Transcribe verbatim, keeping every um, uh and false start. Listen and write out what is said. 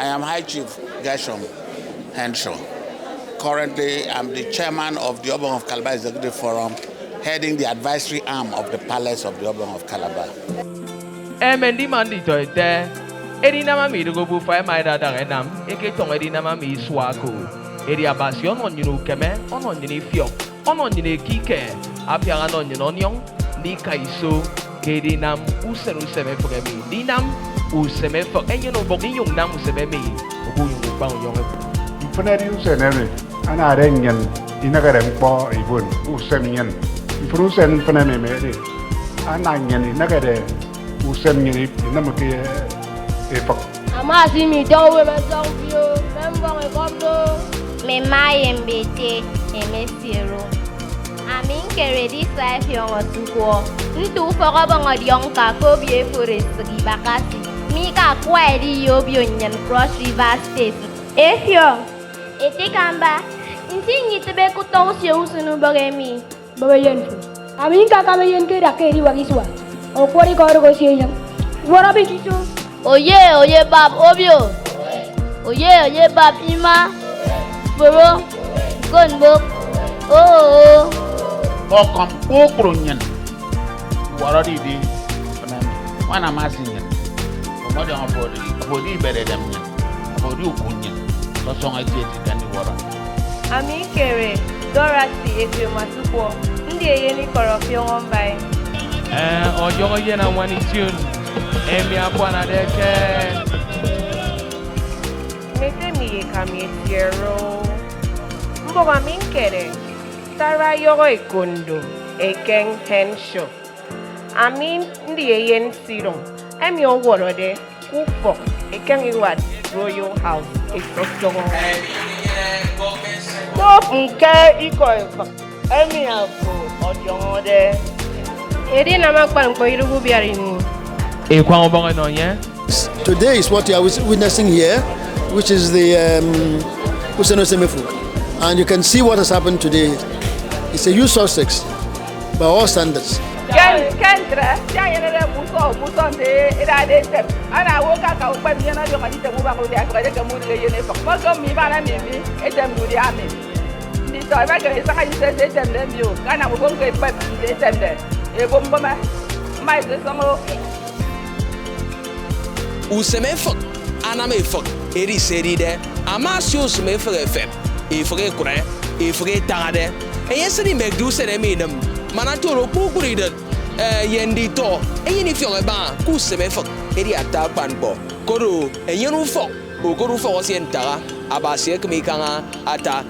I am High Chief Gershom Henshaw. Currently, I'm the chairman of the Obong of Calabar Executive Forum, heading the advisory arm of the Palace of the Obong of Calabar. Eme ndima nditọ ete, edinam emi idịghe obufa ẹma ẹdadaha ẹnam, eketọñọ edinam emi isua ko. Edi Abasi ọnọ nnyịn ukeme, ọnọ nnyịn ifiọk, ọnọ nnyịn ekike, afiak anọ nnyịn ọniọñ ndika iso ke edinam usen usem efịk emi. Ndinam usem efịk enyene ubọk inyụñ nam usem emi obunyụñ ukpañ unyọñ emi. Mfịn edi usen emi anade nnyịn inehede ñkpọ ibon usem nnyịn. Mfịn usen mfịn emi edi ana nnyịn inehede usem nnyịn inịm ke efịk. Ama asịm itọ uwem ẹsọñ fi o, mme mbọñ ẹkọm do. Mme mma ye mme ete ẹmesioro. Ami ñkere edisa ẹfiọñ ọsụkwọ. Nte ufọk Ọbọñ ọdiọñ ñka ke obio efor esịk Ibakasi, mi ke akwa ediye obio nnyịn Cross River State. Efiọk. Ete Ikamba, nti nnyitịbe ke utọ usio usen ubọk emi? Baba eyen fo. Ami ñkakam eyen ke ida ke ediwak isua. Ọkwọrọ ikọ odụk osio enyịñ. Iwọrọ bik iso. Oye, oye bab obio. Oye, oye bab ima. Foro. Kon mbok. Oo. Ọkọm kpukpru nnyịn iwọrọde idi mfịn emi. Ñwan Abasi nnyịn, omọdiọñ ofo odi, ofo odi ibet edem nnyịn, ofo odi uku nnyịn, sọsọñọ etieti ke ndiwọrọ. Ami ñkere Dorothy Efioma Sukwo, ndi eyen ikọrọ ọfiọñọ mbai. Ee, ọdiọk eyen añwan ition emi akwanade ke. Mme ete mi ye eka mi etiere o. Mbọñ ami ñkere Sarah Yọhọ Ekondo Ekeng Henshaw. Ami ndi eyen nsidụñ emi ọwọrọde ke ufọk Ekeng Iwat Royal House, Etosoro. Kpop ñke ikọ efịk emi afo ọdiọñọde. Edinam akpan ñkpọ idịghe ubiara ini. Ekwañ ubọñ enọ enye. Today is what you are wis- witnessing here, which is the um, Usen Usen Efuk. And you can see what has happened today. It's a huge success by all standards. Ke ke ntre, se anyenede musọ musọ nte edade etem, ana owo ke aka ukpep nnyịn ọdiọñọ item ubaña udia efịk edieke mudịghe eyen efịk. Mmọsio mme iban emi mi etemde udia mi. Nditọ ẹmekeme isaña iso ẹse etemde mbio, ke anam ubon ke ekpep nte etemde, ebo mbụme, mma iso isọñ o. Usem efịk anam efịk edi se edide ama asio usem efịk efep, efịk ekụre, efịk etahade. Enye esịn imekde usen emi inịm man ata oro kpukpru idịt, eh, ye nditọ enyene ifiọk ẹbaña ke usem efịk edi ata akpan ñkpọ, koro enyene ufọk okot ufọk esie ntaha Abasi ekịm ikaña ata